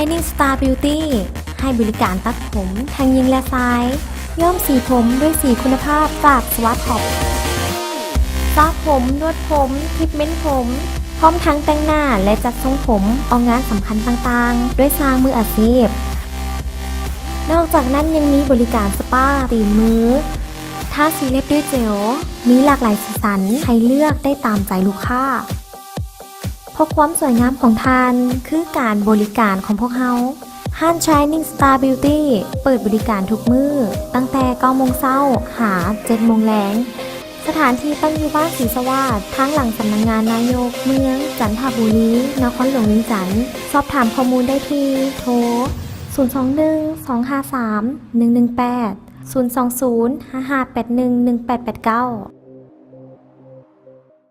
Shining Star Beauty ໃຫ້ບໍລິການຕັດຜົມທັງຍິງ ແລະ ຊາຍ, ຍ້ອມສີຜົມດ້ວຍສີຄຸນນະພາບຈາກ Schwarzkopf, ສະຜົມ, ນວດຜົມ, ທຣີດເມັນຜົມ, ພ້ອມທັງແຕ່ງໜ້າ ແລະ ຈັດຊົງຜົມອອກງານສຳຄັນຕ່າງໆ ດ້ວຍຊ່າງມືອາຊີບ. ນອກຈາກນັ້ນຍັງມີບໍລິການສະປາຕີນມື, ທາສີເລັບດ້ວຍເຈວ, ມີຫຼາກຫຼາຍສີສັນໃຫ້ເລືອກໄດ້ຕາມໃຈລູກຄ້າ. ເພາະຄວາມສວຍງາມຂອງທ່ານຄືການບໍລິການຂອງພວກເຮົາ. ຮ້ານ Shining Star Beauty ເປີດບໍລິການທຸກມື້ ຕັ້ງແຕ່ເກົ້າໂມງເຊົ້າຫາເຈັດໂມງແລງ. ສະຖານທີ່ຕັ້ງຢູ່ບ້ານສີສະຫວາດ, ທາງຫຼັງສຳນັກງານນາຍົກເມືອງຈັນທະບູລີ, ນະຄອນຫຼວງວຽງຈັນ. ສອບຖາມຂໍ້ມູນໄດ້ທີ່ ໂທ ສູນສອງໜຶ່ງ ສອງຫ້າສາມ ໜຶ່ງໜຶ່ງແປດ, ສູນສອງສູນ ຫ້າຫ້າແປດໜຶ່ງ ໜຶ່ງແປດແປດເກົ້າ.